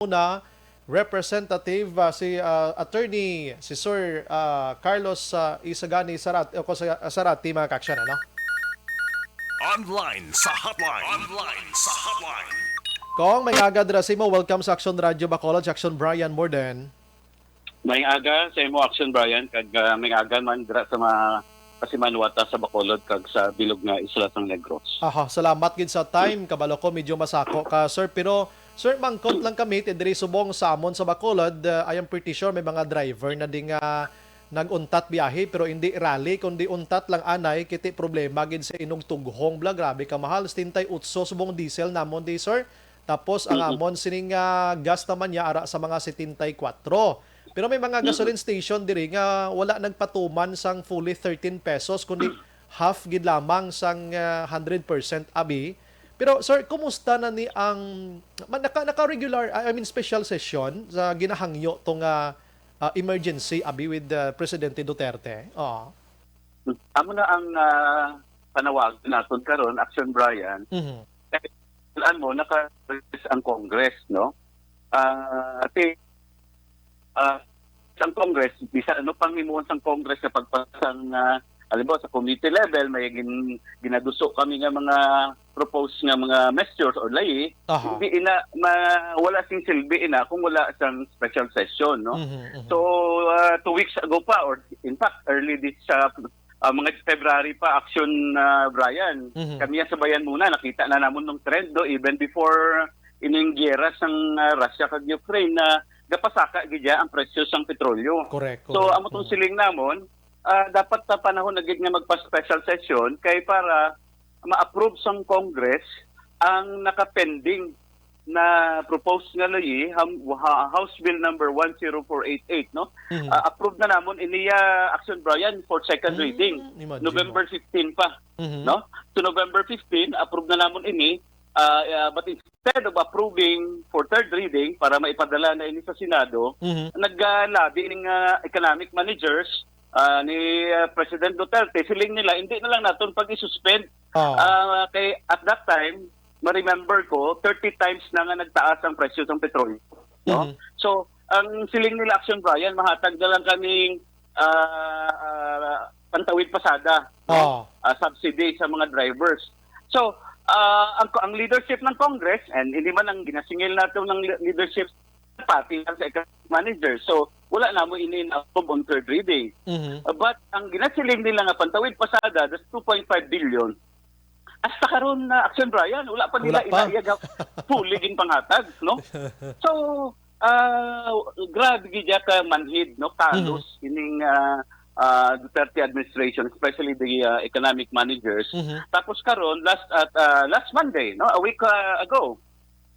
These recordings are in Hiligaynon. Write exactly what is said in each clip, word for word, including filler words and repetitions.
muna, Representative, ah, si, ah, Attorney, si Sir, ah, Carlos, ah, Isagani Sarat-, o ko sa, Sarati, mga kaaksyon, ano? Online sa hotline. Online sa hotline. Kong, maayong aga dira sa imo. Welcome sa Aksyon Radio Bacolod, si Aksyon Brian Morden. Maayong aga sa imo, Aksyon Brian, kag, ah, maayong aga man dira sa mga kasimanwata sa Bacolod kag sa bilog nga isla sang Negros. Aha, salamat gid sa time. Kabalo ko medyo masako ka, sir, pero, sir, mangkot lang kami ti diri subong sa amon sa Bacolod. Ah, I am pretty sure may mga driver na di nga nag-untat biyahe, pero hindi rally kundi untat lang anay, kay ti problema gid sa inutughong bala, grabe ka mahal, setenta y ocho subong diesel namon di, sir. Tapos ang Mm-mm. amon sining, ah, gas naman niya ara sa mga setenta y kuwatro. Pero may mga Mm-mm. gasoline station diri nga wala nagpatuman sang fully thirteen pesos, kundi half gid lamang sang, ah, hundred percent abi. Pero, sir, kumusta na ni ang ma-, naka, naka-regular, I mean, special session sa ginahangyo to nga, ah, emergency abi with, ah, Presidente Duterte? Oo. Amo na ang, ah, panawag naton karon, Action Brian. Mhm. Kay, alam mo, naka-recess ang Congress, no? Ah, ati, ah, ang Congress, bisan ano pang himuon sang Congress sa pagpasang, ah, halimbawa, sa committee level, may gin-, ginaduso kami nga mga proposed nga mga measures or layi, Aha. hindi ina, ma-, wala sing silbi ina kung wala sang special session, no? Mhm, mhm. So, ah, two weeks ago pa, or in fact, early this, ah, ah, mga February pa, Action, ah, Brian, Mhm. kami ang sabayan muna, nakita na namon nung trend, no? Even before ining giyera sang, ah, Russia kag Ukraine, na gapasaka gid ya ang presyo sang petrolyo. Correct, So, correct. amo tong Mhm. siling namon, ah, dapat sa panahon na gid nga magpa-special session kay para ma-approve sang Congress ang naka-pending na proposed nga layi, ham-, ha-, House Bill number one zero four eight eight, no? Mhm. Ah, approve na namon iniya, Action Brian, for second Mm, reading, imagine November mo. fifteen pa, Mhm. no? So, November fifteen, approve na namon ini, ah, ah, but instead of approving for third reading para maipadala na ini sa Senado, Mhm. nag-, ah, lobby ning, ah, economic managers, ah, ni, ah, President Duterte, siling nila, hindi na lang naton pag-i-suspend. Oh. Ah, kay at that time, ma-remember ko, thirty times na nga nagtaas ang presyo sang petrol, no? Mhm. So, ang siling nila, Action Brian, mahatag na lang kaming, ah, ah, pantawid pasada, no? Oh. Ah, subsidy sa mga drivers. So, ah, ang, ang leadership ng Congress, and hindi man ang ginasingil nato ng le-, leadership, pati lang sa economic manager. So, wala na mo ini na-approve on third reading. Mhm. But ang ginasiling nila nga pantawid pasada, that's two point five billion. Hasta karon na, Action Brian, wala pa nila Wala pa. ina-, iya ga-, fully ginpanghatag, no? So, ah, grabe gid ya ka manhid, no? Kalos Mhm. ining, ah, ah, Duterte administration, especially the, ah, economic managers. Mhm. Tapos karon, last at, ah, last Monday, no? A week, ah, ago,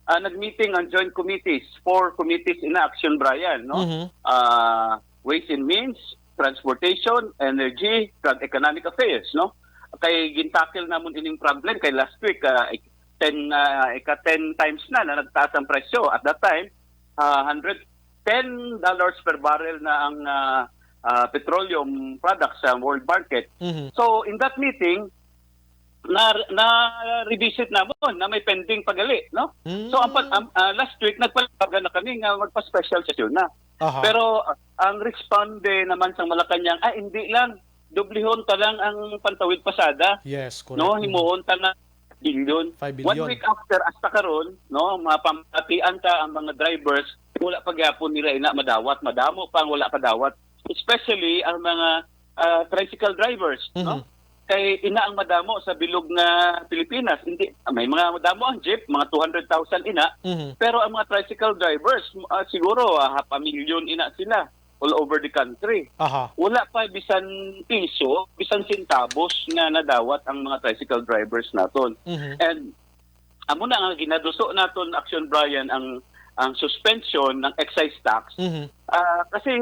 ah, nag-meeting ang joint committees, four committees in action, Brian, no? Mhm. Ah, Ways and Means, Transportation, Energy, kag Economic Affairs, no? Kay gintackle namon ining problem kay last week, ah, ik-, ten, ah, ika ten times na na nagtaas ang presyo. At that time, ah, hundred ten dollars per barrel na ang, ah, ah, petroleum products sa world market. Mhm. So, in that meeting, na, na-revisit namon na may pending pa gali, no? Mm. So, ang pag-, ang, ah, last week, nagpanawagan na kami nga magpa-special session na. Aha. Pero, ah, ang responde naman sa Malacañang, "Ah, hindi lang, dublihon ta lang ang pantawid pasada." Yes, correct. No, Mm. himuon ta nga bilyon. Five billion. One week after, hasta karon, no, mapamatian ta ang mga drivers, wala pa gyapon nila ina madawat, madamo pa ang wala pa dawat. Especially ang mga, ah, tricycle drivers, no? Mhm. Kay ina ang madamo sa bilog nga Pilipinas. Hindi, may mga madamo ang jeep, mga two hundred thousand ina, Mhm. pero ang mga tricycle drivers, ah, siguro, ah, half a million ina sila all over the country. Aha. Wala pa bisan piso, bisan sentabos nga nadawat ang mga tricycle drivers naton. Mhm. And amo na nga ginaduso naton, Action Brian, ang, ang suspension ng excise tax. Mhm. Ah, kasi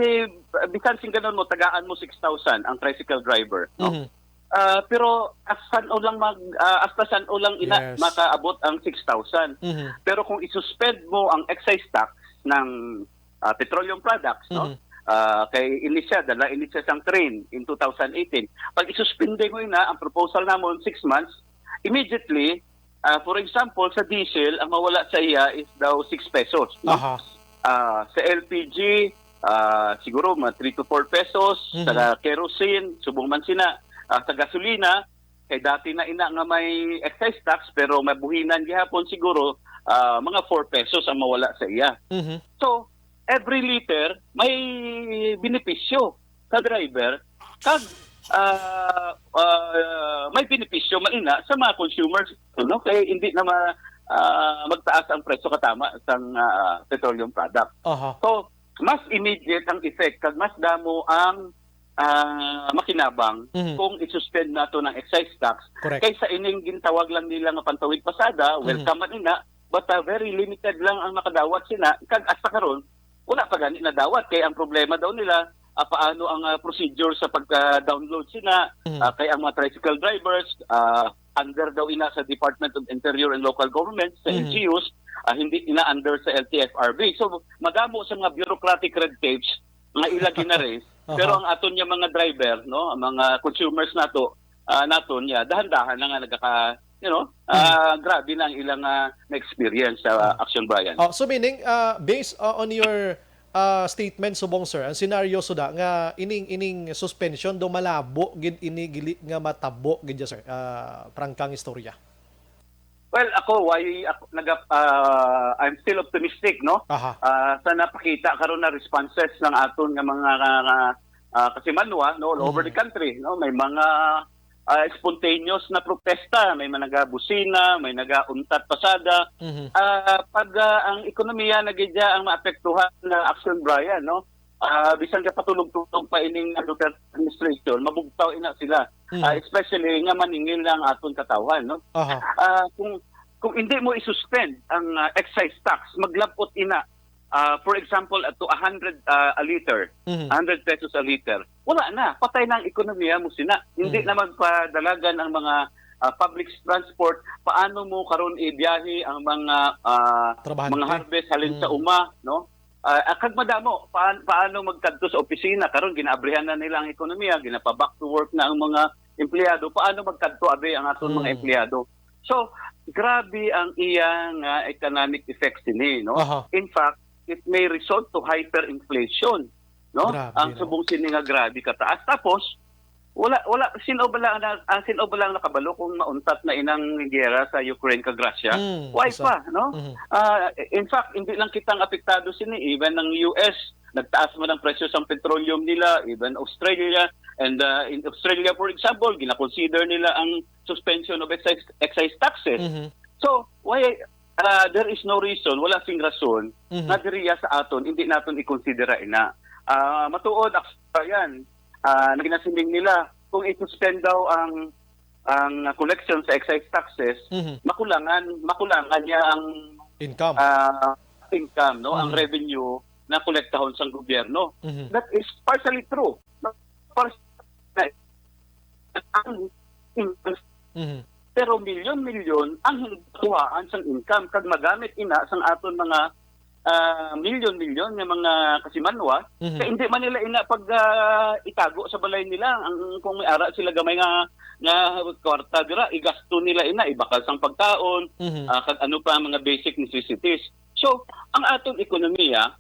bisan sing ganun mo, tagaan mo six thousand ang tricycle driver, no? Mhm. Ah, pero hasta san-o lang mag, ah, hasta san-o lang ina Yes. makaabot ang six thousand. Mhm. Pero kung i-suspend mo ang excise tax ng, ah, petroleum products, no? Mhm. Ah, kay ini siya, dala ini siya sang train in two thousand eighteen. Pag isuspende mo ina, ang proposal namon, six months, immediately, Ah, for example, sa diesel, ang mawala sa iya is daw six pesos, no? Aha. Ah, sa L P G, ah, siguro mga three to four pesos, Mhm. sa kerosene, subong man sina, ah, sa gasolina, kay dati na ina nga may excise tax, pero mabuhinan gihapon siguro, ah, mga four pesos ang mawala sa iya. Mhm. So, every liter may benepisyo sa driver, kag, ah, ah, may benepisyo man ina sa mga consumers, no? Kay hindi na ma-, ah, magtaas ang presyo katama sang, ah, petroleum product. Aha. So, mas immediate ang effect, kag mas damo ang, ah, makinabang Mhm. kung i-suspend nato ng excise tax Correct. kaysa ining gintawag lang nila nga pantawid pasada, Mhm. welcome man ina, but, ah, very limited lang ang makadawat sina, kag hasta karon, wala pa gani nadawat. Kay ang problema daw nila, ah, paano ang, ah, procedure sa pagka-download sina, Mhm. ah, kay ang mga tricycle drivers, ah, under daw ina sa Department of Interior and Local Government, sa Mhm. L G Us, ah, hindi ina under sa L T F R B. So, madamo sa mga bureaucratic red tapes nga ila gina-raise, Aha. pero ang aton nga mga driver, no, ang mga consumers nato, ah, naton, ya, dahan-dahan na nga nagaka-, you know, Mhm. ah, grabe na ang ilang, ah, na-experience sa Mhm. Action Brian. Oh, so meaning, ah, based, ah, on your, ah, statement subong, sir, ang senaryo suda nga ining, ining suspension do malabo gid ini gili nga matabo gid ya, sir. Ah, prangkang istorya. Well, ako, why ako naga-, ah, I'm still optimistic, no? Aha. Ah, sa napakita karon na responses ng aton nga mga, ah, kasimanwa, no, all over the Mhm. country, no? May mga, ah, spontaneous na protesta, may mga nagabusina, may nagauntat pasada. Mhm. Ah, pag, ah, ang ekonomiya na gid ang maapektuhan na Action Brian, no? Ah, bisan ka patulog-tulog pa ining Duterte administration, mabugtaw ina sila. Mhm. Ah, especially nga maningil na ang aton katawhan, no? Aha. Ah, kung, kung hindi mo i-suspend ang, ah, excise tax, maglabot ina, ah, for example, to a hundred, ah, a liter, Mhm. hundred pesos a liter, wala na, patay na ang ekonomiya mo sina. Hindi Mhm. na magpadalagan ang mga, ah, public transport. Paano mo karon ibiyahe ang mga, ah, Trabahante. mga harvest halin sa Mm. uma, no? Ah, ah, kag madamo, paan-, paano magkadto sa opisina? Karon, ginaabrihan na nila ang ekonomiya, ginapa-back to work na ang mga empleyado. Paano magkadto, abi, ang aton mga Mm. empleyado? So, grabe ang iya nga economic effects sini, no? Aha. In fact, it may result to hyperinflation, no? Grabe, Ang no? subong sini nga grabe kataas. Tapos, wala, wala, sino ba lang na, ah, sino ba lang nakabalo kung mauntat na inang giyera sa Ukraine kag Russia? Mm, Why isa. pa, no? Mhm. Ah, in fact, hindi lang kita ang apektado sini, even ang U S, nagtaas man ang presyo sang petroleum nila, even Australia, and, ah, in Australia, for example, gina-consider nila ang suspension of excise, excise taxes. Mhm. So, why, ah, there is no reason, wala sing rason, Mhm. nga diriya sa aton, hindi naton ikonsidera ina. Ah, matuod, ak-, yan, ah, ginasiling nila, kung i-suspend daw ang, ang collection sa excise taxes, Mhm. makulangan, makulangan niya ang, Income. ah, income, no? Ang Mhm. revenue na kolektahon sang gobyerno. Mhm. That is partially true. Pars-, ang, Mhm. pero milyon-milyon ang hindi kuhaan sang income kag magamit ina sang aton mga, ah, milyon-milyon nga mga kasimanwa, Mhm. kay hindi man nila ina pag, ah, itago sa balay nila. Ang, kung may ara sila gamay nga, nga kwarta dira, igasto nila ina, ibakal sang pagkaon, Mhm. ah, kag ano pa ang mga basic necessities. So, ang aton ekonomiya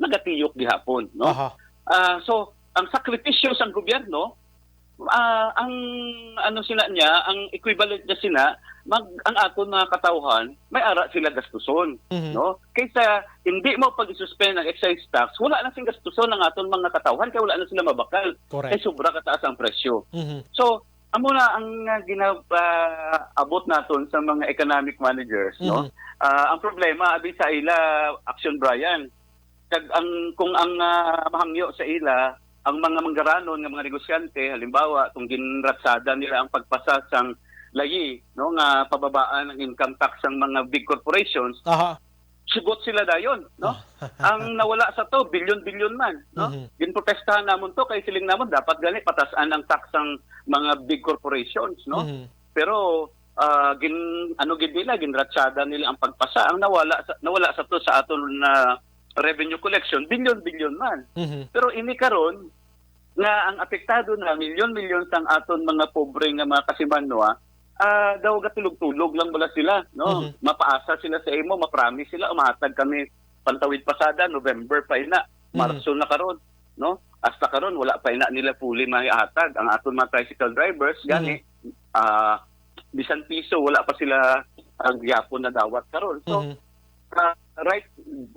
nagatiyok gihapon, no? Aha. Ah, so, ang sakripisyo sang gobyerno, ah, ang ano sila niya, ang equivalent niya sina, mag-, ang aton mga katawhan, may ara sila gastuson, Mhm. no? Kaysa hindi mo pag-suspend ang excise tax, wala na sing gastuson ang aton mga katawhan kay wala na sila mabakal. Correct. Kay sobra kataas ang presyo. Mhm. So, amo na ang, ah, gina-, ah, abot naton sa mga economic managers, no? Mhm. Ah, ang problema, abi sa ila, Action Brian, kag ang, kung ang, ah, mahangyo sa ila, ang mga manggaranon nga mga negosyante, halimbawa, kung ginratsada nila ang pagpasa sang layi, no, nga pababaan ang income tax sang mga big corporations, Aha. sugot sila dayon, no? Ah. Ang nawala sa to, bilyon-bilyon man, no? Mhm. Ginprotestahan namon to, kay siling namon, dapat gani patas-an ang tax sang mga big corporations, no? Mhm. Pero, ah, gin-, ano gid nila, ginratsada nila ang pagpasa. Ang nawala sa, nawala sa to sa aton na revenue collection, bilyon-bilyon man. Mhm. Pero ini karon, nga ang apektado na milyon-milyon sang aton mga pobre nga mga kasimanwa, ah, daw gatulog-tulog lang bala sila, no? Mhm. Mapaasa sila sa imo, mapromise sila, "O, mahatag kami pantawid pasada, November pa ina, Mhm. Marso na karon," no? Hasta karon, wala pa ina nila fully mahatag. Ang aton mga tricycle drivers, Mhm. gani, ah, bisan piso, wala pa sila, ah, gyapon nadawat karon. So, Mhm. ah, right,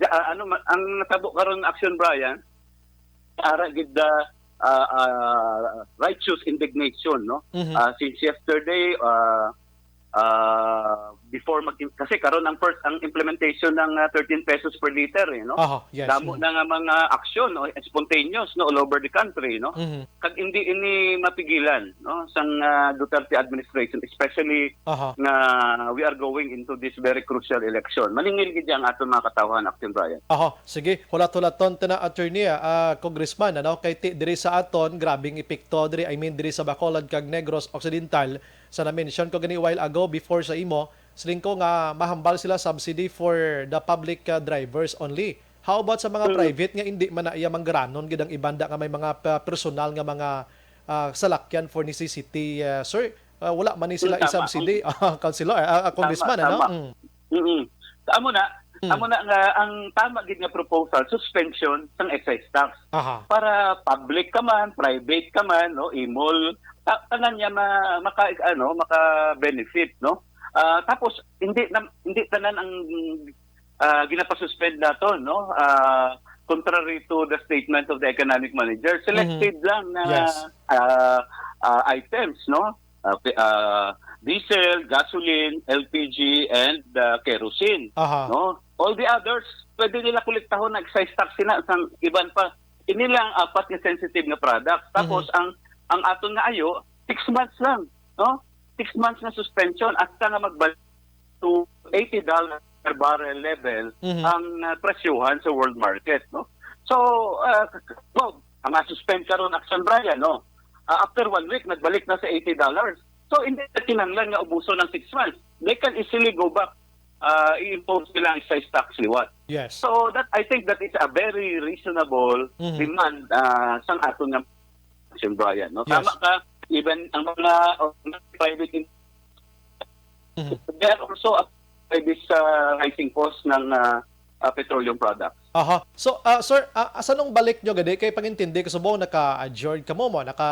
ah, ano ma-, ang natabo karon, Action Brian, ara gid, ah, ah, ah, righteous indignation, no? Mhm. Ah, since yesterday, ah, ah, before mag-, kasi karon ang first, ang implementation ng, ah, thirteen pesos per liter, eh, no? Aha, yes. Damo Mm. na nga mga aksyon, no? Spontaneous, no? All over the country, no? Mhm. Kag hindi ini mapigilan, no? Sang, ah, Duterte administration, especially Aha. nga we are going into this very crucial election. Maningil gid ang aton mga katawhan, Action Brian. Aha, sige, hulat-hulaton ta na, attorney, ah, ah, congressman, ano, kay ti-, diri sa aton, grabing epekto diri, I mean, diri sa Bacolod kag Negros Occidental, sa na-mention ko gani while ago before sa imo, siling ko nga mahambal sila subsidy for the public, ah, drivers only. How about sa mga Mm. private nga hindi man na iya manggaranon gid ang iban da nga may mga pa-, personal nga mga, ah, salakyan for necessity, ah, sir? Ah, wala man ni sila Mm, tama. i-subsidy. Mm. Ah, Councilor, ah, ah, Tama, Congressman, ano? tama. Mm. Mm-mm. Sa amo na, Mm. amo na nga ang tama gid nga proposal, suspension sang excise tax. Aha. Para public ka man, private ka man, no, imol, ta-, tanan niya ma-, maka-, ano, maka-benefit, no? Ah, tapos, hindi na, hindi tanan ang, ah, ginapasuspend nato, no? Ah, contrary to the statement of the economic manager, selected Mhm. lang na, Yes. ah, ah, items, no? Ah, pe-, ah, diesel, gasoline, L P G, and, ah, kerosene, Aha. no? All the others, pwede nila kolektahon na excise tax sina sang iban pa. Ini lang apat nga sensitive nga products. Tapos Mhm. ang, ang aton nga ayo, six months lang, no? Six months na suspension hasta nga magbalik to eighty dollars per barrel level Mhm. ang, ah, presyohan sa world market, no? So, ah, k-, k-, well, ang suspend karon, Action Brian, no? Ah, after one week, nagbalik na sa eighty dollars. So, hindi na kinahanglan nga ubuson ang six months. They can easily go back, ah, i-impose nila ang excise tax liwat. Yes. So, that, I think that is a very reasonable Mhm. demand, ah, sang aton nga Action Brian, no? Yes. Tama ka, even ang mga, oh, private in-, Mhm. they are also affected by this, ah, rising cost ng, ah, ah, petroleum products. Aha. So, ah, sir, ah, asa nung balik nyo gani? Kay pangintindi ko, subong naka-adjourn kamo mo, naka,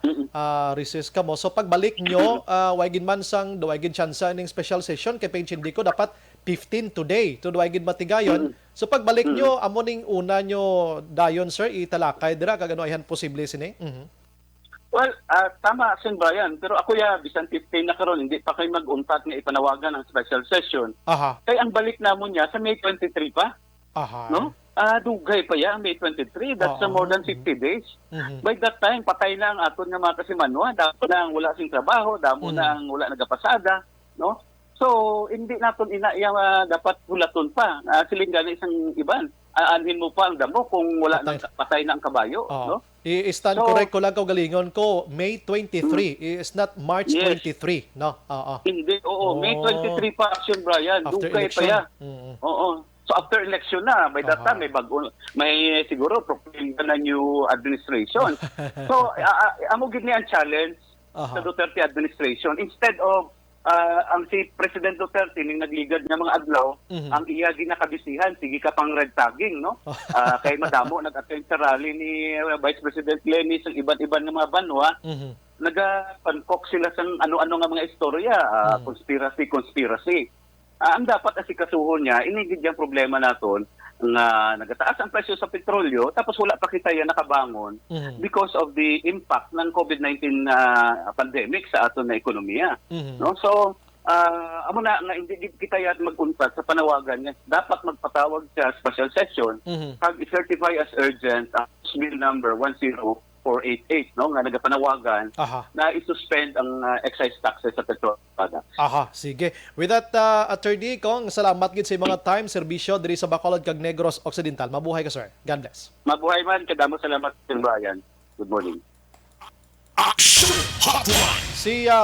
Mm-mm. ah, recess kamo. So, pagbalik nyo, ah, way gid man sang, way gid chance ning special session, kay pangintindi ko, dapat fifteen today, to way gid matigayon. Mm-mm. So, pagbalik Mm-mm. nyo, amo ning una nyo dayon, sir, italakay dira, kag ano ayhan posible sini? Mhm. Well, ah, tama, Sir Brian. Pero ako ya, bisan fifteen na karon, hindi pa kay mag-untat nga ipanawagan ang special session. Aha. Kay ang balik namon niya sa May twenty-three pa, Aha. no? Ah, dugay pa ya ang May twenty-three. That's, ah, Oo. more than fifty days. Mhm. By that time, patay na ang aton nga mga kasimanwa. Damo na ang wala sing trabaho, damo na Mhm. ang wala nagapasada, no? So, hindi naton ina iya, ah, dapat hulaton pa. Ah, siling gani sang iban, aanhin mo pa ang damo kung wala Patay. nang, patay na ang kabayo, Oo. no? I-, i-stand So, correct ko lang, kaugalingon ko, May twenty-three, Mm. it's not March Yes. twenty-three, no? Oo. Hindi, oo, May Oh. twenty-three pa, Action Brian. After Dugay pa election. ya. Mm. Oo. So, after election na, by that Aha. time, may bago, may siguro proclaim na na new administration. So, a-, a-, amo gid ni ang challenge Aha. sa Duterte administration. Instead of, ah, ang si President Duterte ning nagligad nga mga adlaw, Mhm. ang iya ginakabisihan, sige ka pang red tagging, no? Ah, kay madamo nag-attend sa rally ni, uh, Vice President Leni sa iban-iban nga mga banwa, Mhm. nagapankok sila sang ano-ano nga mga istorya, ah, Mhm. conspiracy, conspiracy. Ah, ang dapat asikasuhon niya, ini gid yang problema naton nga nagataas ang presyo sa petrolyo, tapos wala pa kita yan nakabangon Mhm. because of the impact ng COVID nineteen, ah, pandemic sa aton na ekonomiya. Mhm. No? So, ah, amo na nga hindi gid kita yan mag-untat sa panawagan nga dapat magpatawag sa special session Mhm. kag i-certify as urgent ang House Bill number one zero four eight eight, no, nga nagapanawagan Aha. na i-suspend ang, ah, excise taxes sa petrol products. Aha, sige. With that, ah, Attorney Cong, salamat gid sa imong time, serbisyo diri sa Bacolod kag Negros Occidental. Mabuhay ka, sir. God bless. Mabuhay man, kadamo salamat, Sir Brian. Good morning. Action Hotline. Si, ah,